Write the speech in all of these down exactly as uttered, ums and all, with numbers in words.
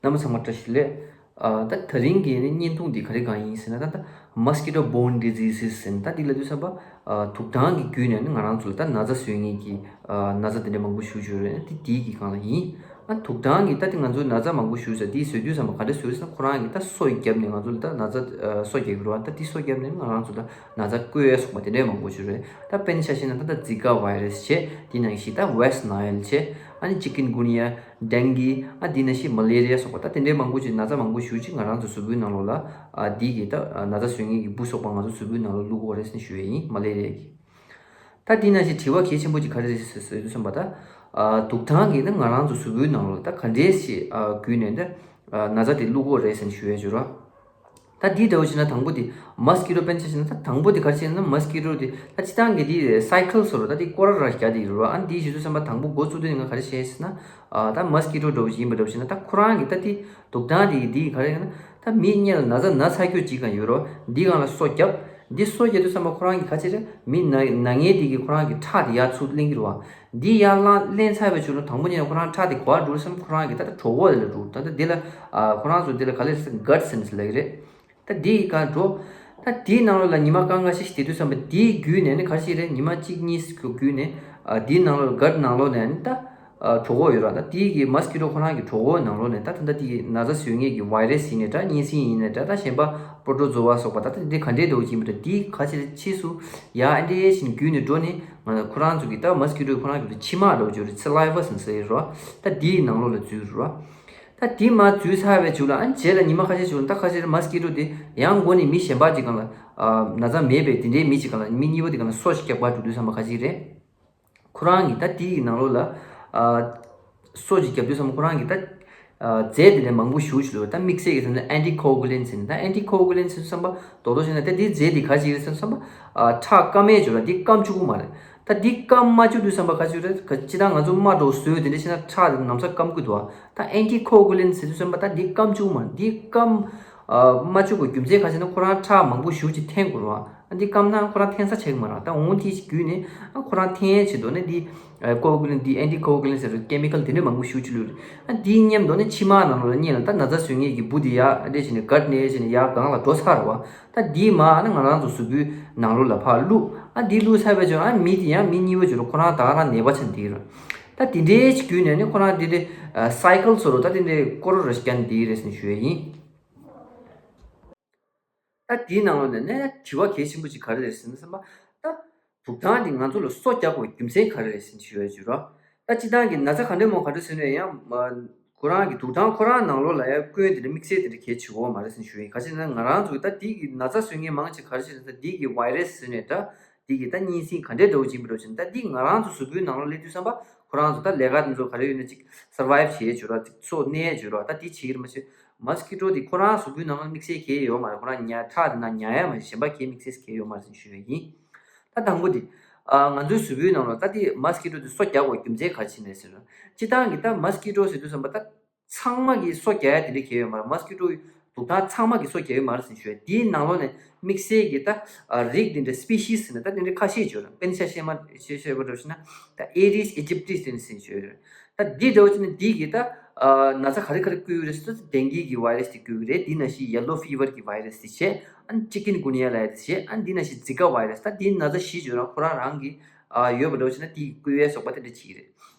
རྣམ་པ་ཚང་མ་བཀྲ་ཤིས་བདེ་ལེགས། ཨ་ད་དེ་རིང་གི་ནི་བརྙན་ཐུང་འདི་ག་རེ་གང་ཡིན་ཟེར་ན། ད་ད་mosquito borne diseases ཟེར་ན། ད་འདི་ལབ་དུས་ཙམ་པ་ཨ་དུག་དང་གི་བརྒྱུད་ནས་ནི་ང་རང་ཚོ་ལ་ད་ན་ཚ་བཟོ་མཁན་གྱི་ཨ་ན་ཚ་དེ་འདྲ་མང་པོ་ཞེ་པོ་ཅིག་ཡོད་རེད། ད་འདི་འདི་གི་སྒང་ལ་ཡིན། ཨ་དུག་དང་གི་ད་འདི་ང་ཚོ་ན་ཚ་མང་པོ་ཞེ་པོ་ཟེར་འདི་བཟོ་དུས་ཙམ་པ་ག་འདྲ་བཟོ་རེད་ཟེར་ན། ཁོ་རང་གིས་ད་སོ་བརྒྱབ་ནས་ང་ཚོ་ལ་ད་ན་ཚ་ཨ་སོ་རྒྱག་གི་རེད་བ། ད་འདི་སོ་བརྒྱབ་ནས་ནི་ང་རང་ཚོ་ལ་ན་ཚ་སྐོས་ཡ་སོགས་པ་དེ་འདྲ་མང་པོ་ཞེ་པོ་ཅིག་ཡོད་རེད། ད་དཔེར་ན་ཆ་བཞག་ན་ད་ད་ཛི་ཀ་བྷའི་རེ་སི་བྱས། འདི་ནང་བཞིན་ད་West Nile བྱས། ཨ་ནི་ཅི་ཀུན་གུན་ཡ། ཌེང་གི། ཨ་འདི་ནང་བཞིན་མ་ལེ་རི་ཡ་སོགས་པ། ད་དེ་འདྲའི་མང་པོ་ཅིག་ན་ཚ་མང་པོ་ཞེ་པོ་ཅིག་ང་རང་ཚོ་གཟུགས་པོའི་ནང་ལོགས་ལ་ཨ་འདི་གི་ད་ན་ཚ་བཟོ་མཁན་གྱི་འབུ་སོགས་པ་ང་ཚོ་གཟུགས་པོའི་ནང་ལ་བླུག་གི་ཡོད་རེད་ཟེར་ནས་ཞུ་ཡས་ཡིན། མ་ལེ་རི་ཡ་གི། ད་འདི་ནང་བཞིན་དྲི་བ་གལ་ཆེན་པོ་ཅིག་ག་རེ་རེད་ཟེར་ཟེར་དུས་ཙམ་པ། ད་ཨ་དུག་དང་གིས་ད་ང་རང་ཚོ་གཟུགས་པོའི་ནང་ལོགས་ལ་ད་ག་འདྲས་ཞིག་ཨ་བརྒྱུད་ནས་ད་ཨ་ན་ཚ་དེ་བླུག་གི་ཡོད་རེད་ཟེར་ནས་ཞུ་ཡས་ཡོད་ར། ད་འདི་འདྲ་བོ་བྱས་ན་དང་པོ་དེ་མོ་སི་ཀི་ཊོ། དཔེར་ན་ཆ་བཞག་ན་ད་དང་པོ་དེ་ག་རེ་བྱས་ན། མོ་སི་ཀི་ཊོ་དེ་ད་སྤྱིར་བཏང་གི་དེ་སའི་ཀལ་སོ་རུ་ད་དེ་སྐོར་ར་ར་རྒྱག་དེ་ཡོད་རེད་བ། ཨ་འདི་བྱེད་དུས་ཙམ་པ་དང་པོ་འགོ་བཙུགས་དུས་ང་ག་རེ་བྱས་ཟེར་ན། ཨ་ད་མོ་སི་ཀི་ཊོ་འདྲ་བོ་ཞིག་ཡིན་པ་འདྲ་བོ་བྱས་ན། ད་ཁོ་རང་གི་ད་དེ་དུག་དང་དེ་གི་དེ་ག་རེ་ཡིན་ན། ད་མི་སྔོན་ལ་ན་ཚ་ན་ཚར་རྒྱུ་ཅིག་གང་ཡོད་རེད་བ། འདི་སྒང་ལ་སོ་བརྒྱབ། འདི་སོ་བརྒྱབ་དུས་ཙམ་པ་ཁོ་རང་གི་ག་ཅི་རེད། མི་ན་ན་མཁན་དེ་གི་ཁོ་རང་གི་ཁྲག་དེ་ཡར་ཚུར་ལེན་གྱི་རེད་བ། འདི་ཡར་ལངས་ལེན་ཚར་བའི་ཆུ་ལ་དང་པོ་ཉིད་ནས་ཁོ་རང་ཁྲག་དེ་ག་པར་འགྲོ་ཟེར་ན། ཁོ་རང་གི་ད་ལྟ་གྲོད་ཁོག་དེ་ལ་འགྲོ། ད་ལྟ་འདི་ལ་ཨ་ཁོ་རང་ཚོ་འདི་ལ་ག་ལེར་གྷཊ་སེན་སི་ལབ་ཀྱི་རེད། ད་འདི་གང་འགྲོ། ད་འདིའི་ནང་ལོགས་ལ་ཉི་མ་སྐར་མ་ཁ་ཤས་ཤིག་བསྡད་དུས་ཙམ་པ། འདིའི་བརྒྱུད་ནས་ནི་ག་རེ་ཞིག་རེད། ཉི་མ་གཅིག་གཉིས་ཤིག་བརྒྱུད་ནས་ཨ་འདིའི་ནང་ལོགས་གྷཊ་ནང་ལོགས་ནས་ནི་ད་ཨ་གྲོད་ཁོག་ཡོད་ར། ད་འདི་གི་མོ་སི་ཀི་ཊོ་ཁོ་རང་གི་གྲོད་ཁོག་ནང་ལོགས་ནས་ད་ད་ལྟ་འདི་གི་ན་ཚ་བཟོ་མཁན་གྱི་བྷའི་རེ་སི་ཡིན་ནའི་འདྲ། གཉན་སྲིན་ཡིན་ནའི་འདྲ། ད་གཞན་པ་པྲོ་ཊོ་ཛོ་ཝ་སོགས་པ། ད་ད་འདི་ག་འདྲའི་འདྲ་བོ་ཅིག་ཡིན་པ་འདྲ། འདི་ག་ཅི་རེད། ཕྱིས་སུ་ཡར་ཨ་འདྲའི་བཞིན་བརྒྱུད་ནས་འགྲོ་ནས་ང་ཁོ་རང་ཚོ་གི་ད་མོ་སི་ཀི་ཊོ་ཁོ་རང་གི་མཆིལ་མ་འདྲ་བོ་ཅིག་ཡོད་རེད། སེ་ལའི་ཝ་ཟེར་ཟེར་ར། ད་འདིའི་ནང་ལོགས་ལ་འཛུལ་ར། ད་འདི་མར་འཛུལ་ཚར་བའི་མཇུག་ལ། ཨ་རྗེས་ལ་ཉི་མ་ཁ་ཤས་མཇུག་ལ་ད་ག་ཅི་རེད། མོ་སི་ཀི་ཊོ་དེ་ཡང་འགོ་ནས་མི་གཞན་པ་ཅིག་སྒང་ལ་ཨ་ན་ཚ་མེད་པའི་དེ་འདྲའི་མི་ཅིག་སྒང་ལ། མི་གཉིས་པོ་དེ་སྒང་ལ་སོ་ཞིག་རྒྱག་པར་འགྲོ་དུས་ཙམ་པ་ག་ཅི་རེད། ཁོ་རང་གིས་ད་དེའི་ནང་ལོགས་ལ་ཨ་སོ་ཅིག་བརྒྱབ་དུས་ཙམ་པ་ཁོ་རང་གིས་ད་ཨ་རྫས་དེ་འདྲ་མང་པོ་ཞེ་པོ་ཅིག་ལོ། ད་དམིགས་བསལ་གྱི་ཟེར་ན་ཨན་ཊི་ཁོ་ཨ་གུ་ལེན་ཊི་ཟེར་ནས། ད་ཨན་ཊི་ཁོ་ཨ་གུ་ལེན་ཊི་ཟེར་དུས་ཙམ་པ་རྡོག་རྡོག་བྱས་ན་ད་དེའི་རྫས་དེ་ག་ཅི་རེད་ཟེར་དུས་ཙམ་པ། ཨ་ཁྲག་སྐམ་ཡས་བྱེད་ར། འདི་སྐམ་བཅུག་གི་མ་རེད། ད་འདི་སྐམ་མ་བཅུག་དུས་ཙམ་པ་ག་ཅི་རེད། ག་སྤྱིར་བཏང་ང་ཚོ་རྨ་འདྲ་བོ་བཟོས་དེ་འདྲ་བྱས་ན་ཁྲག་དེ་ལམ་སང་སྐམ་གི་འདུག་ཨ། ད་ཨན་ཊི་ཁོ་ཨ་གུ་ལེན་ཊི་ཟེར་དུས་ཙམ་པ་ད་འདི་སྐམ་བཅུག་གི་མ་རེད། འདི་སྐམ་ཨ་མ་བཅུག་གི་རྒྱུ་མཚན་ག་ཅི་ན། ཁོ་རང་ཁྲག་མང་པོ་ཞེ་པོ་ཅིག་འཐེན་དགོས་རེད་བ། ཨ་འདི་སྐམ་ན་ཁོ་རང་འཐེན་ས་ཆགས་ཀྱི་མ་རེད། ད་འོ་དེ་བརྒྱུད་ནས་ཨ་ཁོ་རང་འཐེན་ཡས་ཆེད་དུ་ནི་འདི་ཨ་ཁོ་ཨ་གུ་ལེན་ཊི། འདི་ཨན་ཊི་ཁོ་ཨ་གུ་ལེན་ཊི་ཟེར་ར། ཁེ་མི་ཀལ་དེ་འདྲ་མང་པོ་ཞེ་པོ་ཅིག་བླུགས་རེད། ཨ་འདིའི་མཉམ་དུ་ནི་མཆིལ་མ་ནང་ལོགས་ལ་སྔོན་ལ་ད་ན་ཚ་བཟོ་མཁན་གྱི་འབུ་དེ་ཡར་ཨ་འདྲ་བྱས་ནས་གྷཊ་ནས་བྱས་ནས་ཡར་སྒང་ལ་འགྲོ་ཚར་རེད་བ། ད་འདི་མར་ཨ་ནི་ང་རང་ཚོ་གཟུགས་པོའི་ནང་ལོགས་ལ་ཕར་བླུགས། ཨ་འདི་བླུགས་ཚར་བའི་མཇུག་ཨ་མི་དེ་ཡང་མི་གཉིས་པོ་ཅིག་ལ་ཁོ་རང་ད་ག་རང་ནད་པ་ཆགས་བསྡད་རེད། ད་དེ་འདྲའི་ཅིག་བརྒྱུད་ནས་ནི་ཁོ་རང་དེ་འདྲའི་ཨ་སའི་ཀལ་སོ་རུ་ད་དེ་འདྲའི་སྐོར་ར་རྒྱག་བསྡད་རེད་ཟེར་ནས་ཞུ་ཡས་ཡིན། ད་དེའི་ནང་ལོགས་ནས་ནས་དྲི་བ་གལ་ཆེན་པོ་ཅིག་ག་རེ་རེད་ཟེར་ན། ཟེར་ན་ད་དུག་དང་འདི་ང་ཚོ་ལ་སོ་རྒྱག་དགོས་རྒྱུ་མཚན་ག་རེ་རེད་ཟེར་ཞུ་ཡ་ཅིག་རོ། ད་སྤྱིར་བཏང་གི་ན་ཚ་ག་འདྲ་མོ་ག་འདྲ་ཟེར་ན་ཡང་མ་ཁོ་རང་གི་དུག་དང་ཁོ་རང་ནང་ལོགས་ལ་ཡང་སྐྱོན་དེ་འདྲ་དམིགས་བསལ་དེ་འདྲ་གལ་ཆེ་བོ་མ་རེད་ཟེར་ཞུ་ཡིན། ག་ཅི་ན་ང་རང་ཚོ་གི་ད་འདི་གི་ན་ཚ་བཟོ་མཁན་མང་ཆེ་ག་རེ་ཟེར་ན། ད་འདི་གི་བྷའི་རེ་སི་ཟེར་ནས་འདྲ། འདི་གི་ད་གཉན་སྲིན་ག་འདྲའི་འདྲ་བོ་ཅིག་ཡིན་པ་འདྲ་བོ་ཅིག་ད་འདི་ང་རང་ཚོ་གཟུགས་པོའི་ནང་ལོགས་སླེབས་དུས་ཙམ་པ་ཁོ་རང་ཚོ་ད་ལས་ཀ་དེ་ཚོ་ག་རེ་ཡོད་ན་ཅིག་སར་བའིབ་བྱེད་ཡས་ཅིག་རོ། ཅིག་སྲོག་གནས་ཡས་ཅིག་རོ། ད་འདི་བྱེད་ཀྱི་རེད། མ་གཞི་མོ་སི་ཀི་ཊོ་དེ་ཁོ་རང་གཟུགས་པོའི་ནང་ལ་དམིགས་བསལ་གང་ཡང་ཡོད་མ་རེད། ཁོ་རང་ཉ་ཁྲག་དེ་ནང་ཉར་ཡ་མ་གཞི་གཞན་པ་གང་ཡང་དམིགས་བསལ་གང་ཡང་ཡོད་མ་རེད་ཟེར་ཞུ་ཡ་ཡིན། ད་དང་པོ་དེ་ཨ་ང་ཚོའི་གཟུགས་པོའི་ནང་ལ་ད་དེ་མོ་སི་ཀི་ཊོ་དེ་སོ་རྒྱག་དགོས་རྒྱུ་མཚན་ག་རེ་ཡིན་ཟེར་ན། སྤྱིར་བཏང་གི་ད་མོ་སི་ཀི་ཊོ་ཟེར་དུས་ཙམ་པ་ད་ཚང་མ་གིས་སོ་རྒྱག་ཡ་དེ་འདྲ་གང་ཡང་ཡོད་མ་རེད། མོ་སི་ཀི་ཊོ་དུག་དང་ཚང་མ་གིས་སོ་རྒྱག་ཡོད་མ་རེད་ཟེར་ཞུ་ཡ། དེའི་ནང་ལོགས་ནས་དམིགས་བསལ་གྱི་ད་ཨ་རིགས་དེ་འདྲ་སི་པི་ཤིས་ཟེར་ན་ད་དེ་འདྲ་ཁ་ཤས་ཅིག་ཡོད་རེད། དཔེར་ན་ཆ་བཞག་ན་ཆ་བཞག་པ་འདྲ་བོ་ཞིག་ན་ད་ཨེ་ཌིས་ཨི་ཇིབ་ཊིས་དེ་འདྲ་ཟེར་ཞུ་ཡ་རེད། ད་འདི་འདྲ་བོ་ཅིག་ནི་འདི་གི་ད་ཨ་ན་ཚ་ག་རེ་ག་རེ་བསྐུལ་གྱི་རེད་ཟེར་ན། ཌེང་གི་གི་བྷའི་རེ་སི་དེ་བསྐུལ་གྱི་རེད། དེ་ནང་བཞིན་ཡེ་ལོ་ཕི་བར་གི་བྷའི་རེ་སི་དེ་བྱས། ཨ་ནི་ཅི་ཀུན་གུན་ཡ་ལབ་ཡ་དེ་བྱས། ཨ་ནི་འདི་ནང་བཞིན་ཛི་ཀ་བྷའི་རེ་སི། ད་འདི་ན་ཚ་བཞི་ཅིག་ཡོད་ར། ཁོ་རང་རང་གི་ཨ་ཡོད་པ་འདྲ་བོ་ཅིག་ན་འདི་བསྐུལ་ཡ་སོགས་པ་དེ་འདྲ་བྱེད་ཀྱི་རེད།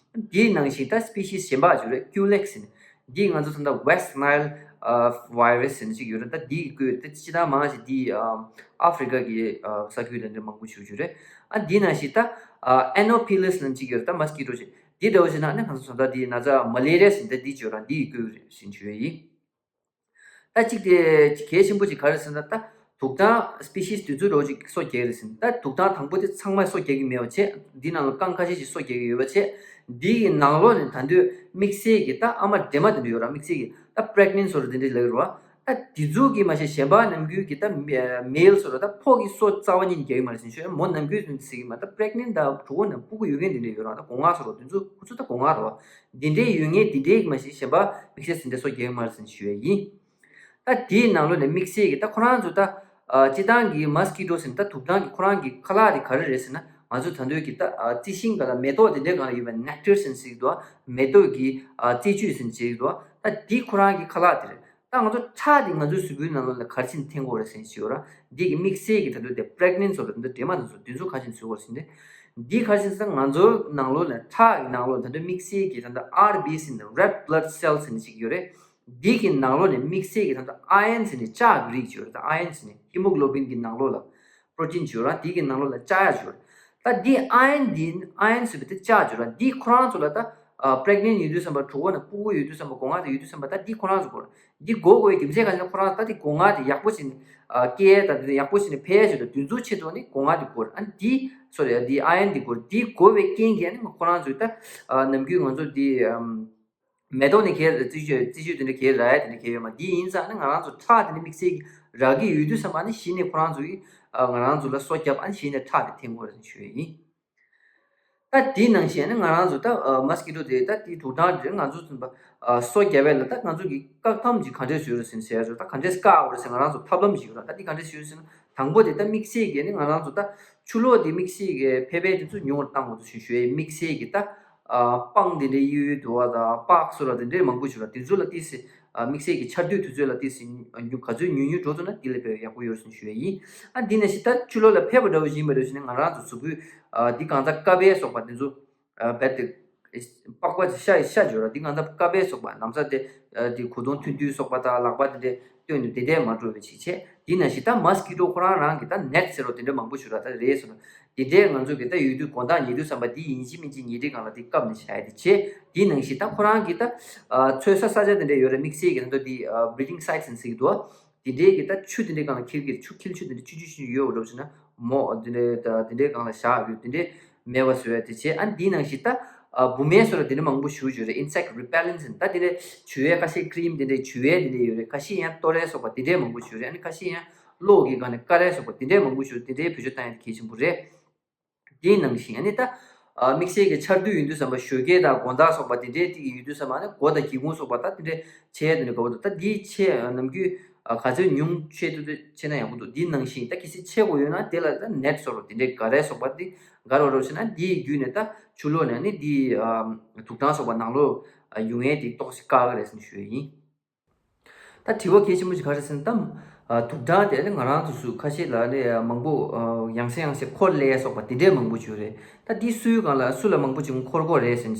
འདིའི་ནང་བཞིན་ད་སི་པི་ཤིས་གཞན་པ་ཅིག་ཡོད་རེད། ཀིའུ་ལེག་ཟེར་ནས། འདི་ང་ཚོ་ད་ལྟ་West Nile ཨ་བྷའི་རེ་སི་ཟེར་ནས་ཅིག་ཡོད་རེད། ད་འདི་བསྐུལ་ཡོད་རེད། ད་སྤྱིར་བཏང་མང་ཆེ་འདི་ཨ་ཨ་ཧྥི་རི་ཀ་གི་ཨ་ས་ཁུལ་དེ་འདྲ་མང་པོ་ཞིག་ཡོད་རེད། ཨ་འདི་ནང་བཞིན་ད་ཨ་ཨེ་ནོ་ཕི་ལི་སི་ཟེར་ནས་ཅིག་ཡོད་རེད། ད་མོ་སི་ཀི་ཊོ་ཅིག་འདི་འདྲ་བོ་ཅིག་ན་ནི་ང་ཚོ་ད་འདི་ན་ཚ་མ་ལེ་རི་ཡ་ཟེར་ནས་ད་འདི་ཅིག་ཡོད་ར། འདི་བསྐུལ་ཡོད་རེད་ཟེར་ནས་ཞུ་ཡ་ཡིན། ད་གཅིག་དེ་གལ་ཆེན་པོ་ཅིག་ག་རེ་ཟེར་ན། ད་དུག་དང་སི་པི་ཤིས་དེ་ཚོ་འདྲ་བོ་ཅིག་སོ་རྒྱག་གི་རེད་ཟེར་ན། ད་དུག་དང་དང་པོ་དེ་ཚང་མ་སོ་རྒྱག་གི་མེད་པ་བྱས། འདི་ནང་ལ་རྐང་ཁ་ཤས་ཤིག་སོ་རྒྱག་གི་ཡོད་པ་བྱས། འདི་གི་ནང་ལོགས་ནས་ད་དུང་དམིགས་བསལ་གྱི་ད་ཨ་མ་འདྲེ་མ་དེ་འདྲ་ཡོད་ར། དམིགས་བསལ་གྱི་ད་པི་རེག་ནེན་ཊི་སོ་ར་དེ་འདྲ་ལབ་ཀྱི་རེད་བ། ད་དེ་ཚོ་གིས་མ་གཞི་གཞན་པ་ནམ་རྒྱུན་གྱི་ད་མེ་ལ་སོ་ར་ད་ཕོ་གི་སོ་རྩ་བ་ཉིད་ནས་རྒྱག་གི་མ་རེད་ཟེར་ནས་ཞུ་ཡ། མོ་ནམ་རྒྱུན་ཟེར་གྱི་མ། ད་པི་རེག་ནེན་ཊི་དང་གྲོད་ཁོག་ནང་ཕྲུ་གུ་ཡོད་མཁན་དེ་འདྲ་ཡོད་ར། ད་སྒོ་ང་སོ་ར་དེ་ཚོ་ཁོ་ཚོ་ད་སྒོ་ང་རེད་བ། འདི་འདྲའི་ཡོད་མཁན་འདི་འདྲའི་མ་གཞི་གཞན་པ་དམིགས་བསལ་ཟིན་འདྲ་སོ་རྒྱག་མ་རེད་ཟེར་ཞུ་ཡ་ཡིན། ད་དེའི་ནང་ལོགས་ནས་དམིགས་བསལ་གྱི་ད་ཁོ་རང་ཚོ་ད་ཨ་སྤྱིར་བཏང་གི་མོ་སི་ཀི་ཊོ་ཟེར་ན་ད་དུག་དང་གི་ཁོ་རང་གི་ཁ་ལག་དེ་ག་རེ་རེད་ཟེར་ན། ང་ཚོ་ད་དུང་གི་ད་ཨ་རྩི་ཤིང་སྒང་ལ་མེ་ཏོག་དེ་འདྲའི་སྒང་ལ་ཡོད་པའི་ནེག་ཊར་ཟེར་ནས་ཟེར་གྱི་འདུག་མེ་ཏོག་གི་ཨ་རྩི་བཅུད་ཟེར་ནས་ཟེར་གྱི་འདུག་ད་ ད་འདི་ཁོ་རང་གི་ཁ་ལག་དེ་རེད། ད་ང་ཚོ་ཁྲག་དེ་ང་ཚོའི་གཟུགས་པོའི་ནང་ལོགས་ལ་ག་རེ་བྱས་ནས་འཐེན་དགོས་རེད་ཟེར་ཞུ་ར། འདི་གི་དམིགས་བསལ་གྱི་ད་དུང་དེ་པྲེག་ནེན་སོགས་ལ་ད་དུང་འདྲེས་མ་དང་སོགས་དེ་ཚོ་ག་རེ་བྱས་ནས་བཟོ་དགོས་རེད་ཟེར་ནས། འདི་ག་རེ་བྱས་ནས་ད་ང་ཚོའི་ནང་ལོགས་ལ་ཁྲག་གི་ནང་ལོགས་ད་དུང་དམིགས་བསལ་གྱི་ད་ལྟ་ཨར་བི་སི་ནི་red blood cell ཟེར་ནས་ཅིག་ཡོད་རེད། འདི་གི་ནང་ལོགས་ནས་དམིགས་བསལ་གྱི་ད་ལྟ་ཨའི་ཨོན་ཟེར་ནས་ལྕགས་ཀྱི་རིགས་ཅིག་ཡོད་རེད། ད་ཨའི་ཨོན་ཟེར་ནས་ཧི་མོ་གྷི་ལོ་བིན་གྱི་ནང་ལོགས་ལ་པྲོ་ཊིན་ཅིག་ཡོད་རེད། འདི་གི་ནང་ལོགས་ལ་ལྕགས་ཡག་ཅིག་ཡོད་རེད། ད་འདི་ཨའི་ཨོན་འདི་ཨའི་ཨོན་ཟེར་བའི་དེ་ལྕགས་ཅིག་ཡོད་རེད། འདི་ཁོ་རང་ཚོ་ལ་ད་པྲེག་ནེན་ཡོད་དུས་ཙམ་པ་གྲོད་ཁོག་ནས་ཕྲུ་གུ་ཡོད་དུས་ཙམ་པ་སྒོ་ང་དེ་ཡོད་དུས་ཙམ་པ་ད་འདི་ཁོ་རང་ཚོ་དགོས་རེད། འདི་དགོས་དགོས་པའི་རྒྱུ་མཚན་ག་རེ་ཟེར་ན་ཁོ་རང་ད་འདི་སྒོ་ང་དེ་ཡག་པོ་བྱས་ནས་སྐྱེ་ཡས་ད་འདི་ཡག་པོ་བྱས་ནས་འཕེལ་ཡས་ཆེད་དུ་དེ་ཚོའི་ཆེད་དུ་ནི་སྒོ་ང་དེ་དགོས་རེད། ཨ་ནི་འདི་སོ་རེད། འདི་ཨའི་ཨོན་འདི་དགོས་རེད། འདི་དགོས་པའི་རྐྱེན་གྱིས་ནི་ཁོ་རང་ཚོས་ད་ནམ་རྒྱུན་ང་ཚོ་འདི་མེ་ཏོག་ནས་གས་རྩི་བཅུད་རྩི་བཅུད་དེ་འདྲ་གས་རག་ཡ་དེ་འདྲ་གས་ཡོད་མ། འདི་ཡིན་ཙང་ནི་ང་རང་ཚོ་ཁྲག་དེ་འདྲ་དམིགས་བསལ་གྱི་རག་གི་ཡོད་དུས་ཙམ་པ་ནི་གཞི་ནས་ཁོ་རང་ཚོ་གིས་ང་རང་ཚོ་ལ་སོ་བརྒྱབ། ཨ་ནི་གཞི་ནས་ཁྲག་དེ་འཐེན་དགོས་རེད་ཞུ་ཡ་ཡིན། ད་དེ་ནང་བཞིན་ནི་ང་རང་ཚོ་ད་མོ་སི་ཀི་ཊོ་དེ་ད་དེ་དུག་སྦྲང་དེ་ང་ཚོ་ཚུན་པ་སོ་བརྒྱབ་པ་ལ་ད་ང་ཚོ་གི་བཀག་སྡོམ་ཅིག་ག་འདྲས་བཟོས་རེད་ཟེར་ཟེར་ཡ་ཚོ་ད་ག་འདྲས་བཀག་དགོས་རེད་ཟེར་ང་རང་ཚོ་ཐབས་ལམ་ཞིག་ཡོད་ར། ད་དེ་ག་འདྲས་བཟོས་ཟེར་ན། དང་པོ་དེ་ད་དམིགས་བསལ་གྱི་ནི་ང་རང་ཚོ་ད་ཆུ་ལོག་དེ་དམིགས་བསལ་གྱི་ཕལ་པའི་དེ་ཚོ་ཉུང་བར་གཏང་དགོས་འདུག་ཞུ་ཞུ་ཡས། དམིགས་བསལ་གྱི་ད་ཨ་སྤང་དེ་འདྲའི་གཡུ་ཡུལ་དུ་བ་དང་སྤགས་སོ་ར་དེ་འདྲའི་མང་པོ་ཞིག་ར། དེ་ཚོ་ལ་ཏིས་སི་ཨ་དམིགས་བསལ་གྱི་ཆར་དུས་དུས་ཚོད་ལ་ཏིས་སི་ཉུ་ག་ཚོད་ཉུང་ཉུང་འགྲོ་ཐུབ་ན་དེ་ལས་ཕལ་ཡག་པོ་ཡོད་རེད་ཟེར་ཞུ་ཡས་ཡིན། ཨ་འདི་ནང་བཞིན་ད་ཆུ་ལོག་ལ་ཕལ་པ་འདྲ་བོ་ཞིག་ཡིན་པ་འདྲ་བོ་ཞིག་ནི་ང་རང་ཚོ་གཟུགས་པོའི་ཨ་འདི་གང་ལྟར་ཀ་བའི་སོགས་པ་དེ་ཚོ། རྦད་དེ་པགས་པ་ཤ་ཤ་འཇོ་ར་འདི་གང་ལྟར་ཀ་བའི་སོགས་པ་ལམ་སང་དེ་དེ་གོས་ཐུང་ཐུང་ཐུང་སོགས་པ་དང་ལག་པ་དེ་འདྲས་སྟོན་ནས་དེ་འདྲས་མ་འགྲོ་བའི་ཆེད་ཆེད། དེ་ནང་བཞིན་ད་མོ་སི་ཀི་ཊོ་ཁོ་རང་རང་གི་ད་ནེཊ་ཟེར་རོ་དེ་འདྲས་མང་པོ་ཞིག་ར་ད་རེད་ཟེར་རོ། དེ་འདྲས་ང་ཚོ་གི་ད་ཡོད་དུས་དགོང་དག་ཉལ་དུས་ཙམ་པ་འདི་ཡིན་གཅིག་མིན་གཅིག་ཉལ་ཁྲིའི་སྒང་ལ་དེ་བཀབ་ནས་བཞག་ཡ་དེ་བྱེད། དེ་ནང་བཞིན་ད་ཁོ་རང་གི་ད་ཚོས་ས་ས་ཆ་དེ་འདྲས་ཡོད་རེད། དམིགས་བསལ་གི་ད་དུང་དེ་breeding sites ཟེར་གི་འདུག་དེ་འདྲའི་གི་ད་ཆུ་དེ་འདྲའི་སྒང་ལ་འཁྱིལ་གི་ཆུ་འཁྱིལ་ཆུ་དེ་འདྲ་ཆུང་ཆུང་ཆུང་ཆུང་ཡོད་འགྲོ་བྱས་ན་མོ་དེ་འདྲའི་ད་དེ་འདྲའི་སྒང་ལ་བཞག་ཡོད། དེ་འདྲའི་མེད་པ་བཟོ་ཡ་དེ་བྱས། ཨ་འདིའི་ནང་བཞིན་ད་ཨ་བུད་མེད་སོགས་ལ་དེ་འདྲ་མང་པོ་ཞུ་ཞུ་རེད། insect repellents ཟེར་ད་དེ་འདྲའི་བྱུ་བའི་ཁ་ཤས་cream དེ་འདྲའི་བྱུ་བའི་དེ་འདྲའི་ཡོད་རེད། ཁ་ཤས་ཡང་ཏོ་རེ་སོགས་པ་དེ་འདྲའི་མང་པོ་ཞུ་རེད། ཨ་ནི་ཁ་ཤས་ཡང་གློག་གི་སྒང་ནས་ཀ་རེ་སོགས་པ་དེ་འདྲའི་མང་པོ་ཞུ་དེ་འདྲའི་བེད་སྤྱོད་བཏང་ཡ་དེ་གལ་ཆེན་པོ་རེད། དེའི་ནང་བཞིན་ཨ་ནི་ད་ཨ་དམིགས་བསལ་གྱི་ཆར་དུས་ཡིན་དུས་ཙམ་པ་ཞོགས་ཀས་དང་དགོང་དག་སོགས་པ་དེ་འདྲའི་ཏིག་ཡོད་དུས་ཙམ་པ་ཨ་ནི་སྒོ་དང་སྒེའུ་ཁུང་སོགས་པ་ད་དེ་འདྲའི་ཕྱེ་ཡ་དེ་འདྲ་དགའ་པོ་འདུག་ད་འདིའི་ཕྱེ་ནམ་རྒྱུན་ཨ་ག་ཚོད་ཉུང་ཕྱེ་ཐུབ་ཐུབ་ཕྱེ་ན་ཡག་པོ་འདུག་དེའི་ནང་བཞིན་ད་གལ་སྲིད་ཕྱེ་དགོས་ཡོད་ན་དེ་ལ་ད་ནེཊ་སོགས་དེ་འདྲའི་ག་རེ་སོགས་པ་དེ་ག་རེ་བ་རོ་ཞེ་ན་དེའི་བརྒྱུད་ནས་ད་ཆུ་ལོག་ནས་ཨ་ནི་དེའི་ཨ་དུག་སྦྲང་སོགས་པ་ནང་ལོགས་ཨ་ཡོང་ཡས་དེ་ཏོག་ཙམ་བཀག་གི་རེད་ཟེར་ནས་ཞུ་ཡ་ཡིན། ད་དྲི་བ་གལ་ཆེན་པོ་ཞིག་ག་རེ་ཟེར་ན་ད། ཨ་དུག་སྦྲང་དེ་ནི་ང་རང་ཚོ་སུ་ཁ་ཤས་ལ་ནི་མང་པོ་ཨ་ཡང་སེ་ཡང་སེ་འཁོར་ལེ་སོགས་པ་དེ་འདྲས་མང་པོ་ཞིག་ཡོད་རེད། ད་འདི་སུའི་སྒང་ལ་སུ་ལ་མང་པོ་ཅིག་འཁོར་གྱི་རེད་ཟེར་ན་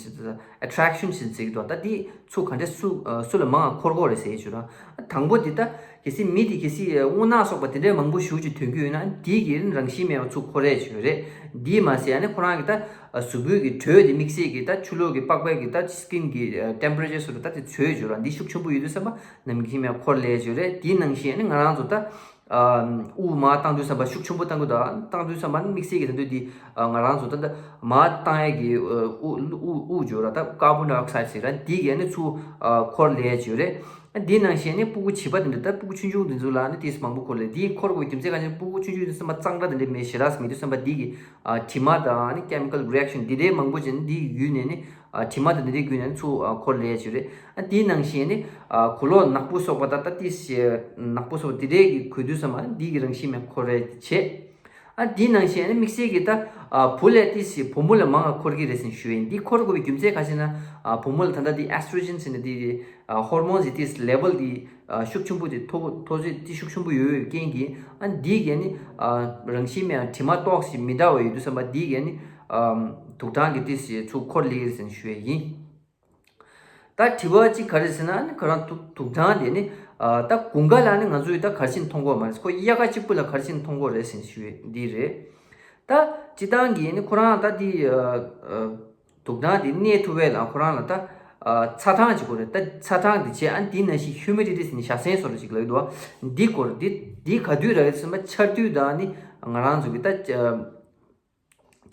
ཨེ་ཊེག་ཤན་ཟེར་ཟེར་གྱི་འདུག་ད་འདི་ཚུར་ག་འདྲས་སུ་ཨ་སུ་ལ་མང་ང་འཁོར་གྱི་རེད་ཟེར་ཞུ་ར། དང་པོ་འདི་ད་གལ་སྲིད་མི་དེ་གལ་སྲིད་རྔུལ་ནག་སོགས་པ་དེ་འདྲས་མང་པོ་ཞེ་ཅིག་ཐོན་གྱི་ཡོད་ན་འདི་གི་རང་བཞིན་མེད་པ་ཚུར་འཁོར་ཡས་ཅིག་ཡོད་རེད། འདིས་མ་ཟད་ཨ་ནི་ཁོ་རང་གི་ད་གཟུགས་པོའི་གི་དྲོད་དེ་དམིགས་བསལ་གྱི་ད་ཆུ་ལོག་གི་པགས་པའི་གི་ད་སི་ཀིན་གི་ཨ་ཊེམ་པེ་རེ་ཅར་སོགས་ལ་ད་དེ་ཚོས་ཡོད་ར། འདི་ཤུགས་ཆེན་པོ་ཡོད་དུས་ཙམ་པ་ནམ་རྒྱུན་མེད་འཁོར་ལེ་ཡོད་རེད། དེའི་ནང་བཞིན་ཨ་ནི་ང་རང་ཚོ་ད་ཨ་དབུགས་མར་བཏང་དུས་ཙམ་པ་ཤུགས་ཆེན་པོ་བཏང་གི་འདུག་བཏང་དུས་ཙམ་པ་ནི་དམིགས་བསལ་གྱི་ད་དུས་འདི་ཨ་ང་རང་ཚོ་ད་ད་མར་བཏང་ཡས་ཀྱི་ཨ་དབུགས་དབུགས་དབུགས་ཡོད་ར། ད་ཀར་བོན་ཌའི་ཨོག་སའིཌ་ཟེར་ར། འདི་གི་ཨ་ནི་ཚུར་ཨ་འཁོར་ལེ་ཡོད་རེད། ཨ་འདིའི་ནང་བཞིན་ཨ་ནི་སྤུ་གུ་བྱིས་པ་དེ་འདྲ་ད་སྤུ་གུ་ཆུང་ཆུང་དེ་ཚོ་ལ་ཨ་ནི་ཏིས་མང་པོ་འཁོར་ལེ། འདི་འཁོར་དགོས་རྒྱུ་མཚན་ག་ཅི་ན་སྤུ་གུ་ཆུང་ཆུང་དེ་ཚོ་མ་གཙང་སྦྲ་དེ་འདྲ་མེད་ཞེ་དྲག་མེད་དུས་ཙམ་པ་འདི་གི་ཨ་དྲི་མ་དང་ཨ་ནི་ཀེ་མི་ཀལ་རི་ཨེག་ཤན་འདི་འདྲའི་མང་པོ་ཅིག་ཨ་ནི་འདི་བརྒྱུད་ནས་ནི་ཨ་དྲི་མ་དང་འདི་འདྲའི་བརྒྱུད་ནས་ནི་ཚུར་ཨ་འཁོར་ལེ་ཡོད་རེད། ཨ་འདིའི་ནང་བཞིན་ཨ་ནི་ཨ་གོས་ལོག་ནག་པོ་སོགས་པ་ད་ད་ཏིས་ནག་པོ་སོགས་པ་དེ་འདྲའི་གི་གོས་དུས་ཙམ་པ་ཨ་ནི་འདི་གི་རང་བཞིན་མེད་འཁོར་རེ་བྱེད། ཨ་འདིའི་ནང་བཞིན་ཨ་ནི་དམིགས་བསལ་གྱི་ད་ཨ་བུ་ལས་ཏིས་བུ་མོ་ལ་མང་ང་འཁོར་གྱི་རེད་ཟེར་ཞུ་ཡིན། འདི་འཁོར་དགོས་པའི་རྒྱུ་མཚན་ག་ཅི་ན་ཨ་བུ་མོ་ལ་ད་ལྟ་འདི་ཨེ་སི་ཊྲོ་ཇེན་ཟེར་ནས་འདི་ཨ་ཧོར་མོན་ཟེར་ཏིས་ལེ་བལ་འདི་ཨ་ཤུགས་ཆེན་པོ་དེ་མཐོ་མཐོ་ཚད་ཏིས་ཤུགས་ཆེན་པོ་ཡོད་ཡོད་རྐྱེན་གྱིས་ཨ་འདི་གིས་ཨ་ནི་ཨ་རང་བཞིན་མེད་ཨ་དྲི་མ་ཏོག་ཙམ་མི་འདྲ་བ་ཡོད་དུས་ཙམ་པ་འདི་གིས་ཨ་ནི་ཨ་དུག་སྦྲང་གི་ཏིས་ཚུར་འཁོར་ལེ་རེད་ཟེར་ཞུ་ཡ་ཡིན། ད་དྲི་བ་གཅིག་ག་རེ་ཟེར་ན་ཨ་ནི་ཁོ་རང་དུག་དུག་སྦྲང་དེ་ནི་ཨ་ད་དགུན་ཁ་ལ་ནི་ང་ཚོས་ད་ག་རེ་བྱས་ནས་མཐོང་གི་ཡོད་མ་རེད། ཁོ་དབྱར་ཁ་གཅིག་པུ་ལ་ག་རེ་བྱས་ནས་མཐོང་གི་ཡོད་རེད་ཟེར་ཞུ་ཡ་འདི་རེད། ད་སྤྱིར་བཏང་གི་ནི་ཁོ་རང་ད་འདི་ཨ་ཨ་དུག་སྦྲང་དེ་གནས་ཐུབ་པ་ལ་ཁོ་རང་ལ་ད་ཨ་ཚ་གྲང་ཅིག་དགོས་རེད། ད་ཚ་གྲང་དེ་བྱས་ཨ་ནི་དེ་ནང་བཞིན་ཧིའུ་མི་ཌི་ཊི་ཟེར་ནས་བྱ་སེམས་བཟོ་འདྲ་ཅིག་ལབ་ཀྱི་འདུག་འདི་དགོས་རེད། འདི་འདི་ག་དུས་རག་གི་ཟེར་ན་ཆར་དུས་དང་ནི་ང་རང་ཚོ་གི་ད་ཨ་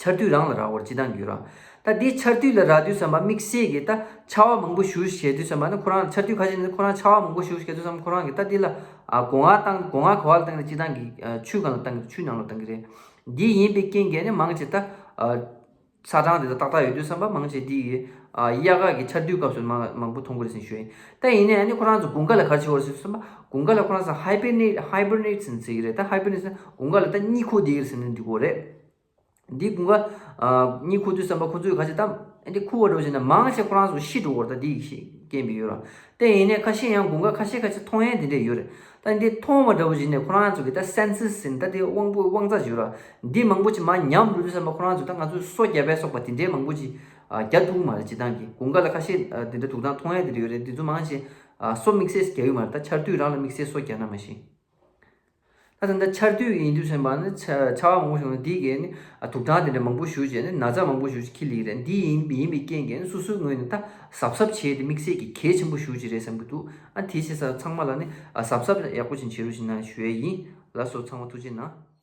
ཆར་དུས་རང་ལ་རག་པར་སྤྱིར་བཏང་གི་ཡོད་ར། ད་འདི་ཆར་དུས་ལ་རག་དུས་ཙམ་པ་དམིགས་བསལ་གྱི་ད་ཆར་པ་མང་པོ་ཞིག་བཞེས་དུས་ཙམ་པ་ནི་ཁོ་རང་ཆར་དུས་ཁ་ཤས་ནི་ཁོ་རང་ཆར་པ་མང་པོ་ཞིག་བཞེས་དུས་ཙམ་པ་ཁོ་རང་གི་ད་འདི་ལ་ཨ་སྒོ་ང་བཏང་སྒོ་ང་ག་བ་ལ་བཏང་གི་སྤྱིར་བཏང་གི་ཨ་ཆུའི་སྒང་ལ་བཏང་གི་ཆུའི་ནང་ལ་བཏང་གི་རེད། འདི་ཡིན་པའི་རྐྱེན་གྱིས་ནི་མང་ཆེ་ད་ཨ་ཚ་གྲང་དེ་ད་ཏག་ཏག་ཡོད་དུས་ཙམ་པ་མང་ཆེ་འདི་གི་ཨ་དབྱར་ཁ་གི་ཆར་དུས་སྐབས་སུ་མང་མང་པོ་མཐོང་གི་རེད་ཟེར་ཞུ་ཡིན། ད་ཡིན་ནའི་ཨ་ནི་ཁོ་རང་ཚོ་དགུན་ཁ་ལ་ག་རེ་བྱེད་དགོས་རེད་ཟེར་དུས་ཙམ་པ་དགུན་ཁ་ལ་ཁོ་རང་ཚོ་ཧའི་བྷར་ནེཊ་ཧའི་བྷར་ནེཊ་ཟེར་ནས་ཟེར་གི་རེད། ད་ཧའི་བྷར་ནེཊ་ཟེར་ན་དགུན་ཁ་ལ་ད་གཉིད་ཁུག་བསྡད་ཀྱི་རེད་ཟེར་ནས་འདི་གོ་རེད། འདི་དགུན་ཁ་ཨ་གཉིད་ཁུག་དུས་ཙམ་པ་ཁོ་ཚོས་ག་ཅི་ད་འདི་ཁུག་པ་འདྲ་བོ་བྱས་ན་མང་ཆེ་ཁོ་རང་ཚོ་ཤི་འགྲོ་གི་རེད། ད་འདི་ཡི་ཤི་ རྐྱེན་པས་ཡོད་ར། དེ་ཡིན་ནའི་ཁ་ཤས་ཡང་དགུན་ཁ་ཁ་ཤས་ཁ་ཤས་མཐོང་ཡས་དེ་འདྲས་ཡོད་རེད། ད་འདི་མཐོང་བ་འདྲ་བོ་ཞིག་ནས་ཁོ་རང་ཚོ་གི་ད་སེན་སི་སི་ཟིན་ད་དེ་དབང་པོ་དབང་རྩ་ཞིག་ཡོད་ར། འདི་མང་པོ་ཅིག་མར་ཉམས་འགྲོ་དུས་ཙམ་པ་ཁོ་རང་ཚོ་ད་ང་ཚོས་སོ་བརྒྱབ་པའི་སོགས་པ་དེ་འདྲས་མང་པོ་ཅིག་ཨ་རྒྱག་ཐུབ་ཀྱི་མ་རེད། སྤྱིར་བཏང་གི་དགུན་ཁ་ལ་ཁ་ཤས་ཨ་དེ་འདྲ་དུག་ཐང་མཐོང་ཡས་དེ་འདྲ་ཡོད་རེད། འདི་ཚོ་མང་ཆེ་ཨ་སོ་དམིགས་བསལ་རྒྱག་གི་མ་རེད། ད་ཆར་དུས་རང་ལ་དམིགས་བསལ་སོ་རྒྱག་ན་མ་གཞི། ད་ད་ལྟ་ཆར་དུས་ཡིན་དུས་ཙམ་པ་ནི་ཆ་ཆར་པ་མང་པོ་བྱུང་ན་འདི་གས་ནི་ཨ་དུག་ཐང་དེ་འདྲ་མང་པོ་ཞུགས་བྱས་ནི་ན་ཚ་མང་པོ་ཞུགས་ཀྱི་ལིག་རེད། འདི་ཡིན་ཡིན་པའི་རྐྱེན་གྱིས་ནི་སོ་སོའི་ངོས་ནས་ད་གཟབ་གཟབ་བྱས་ཏེ་དམིགས་བསལ་གྱི་གལ་ཆེན་པོ་ཞུགས་ཀྱི་རེད་བསམ་གྱི་འདུག་ཨ་དེ་བྱས་ཙང་ཚང་མ་ལ་ནི་ཨ་གཟབ་གཟབ་ཡག་པོ་ཅིག་བྱེད་རོགས་ཞེས་ན་ཞུ་ཡས་ཡིན། ལགས་སོ། ཚང་མ་ཐུགས་རྗེ་གནང་།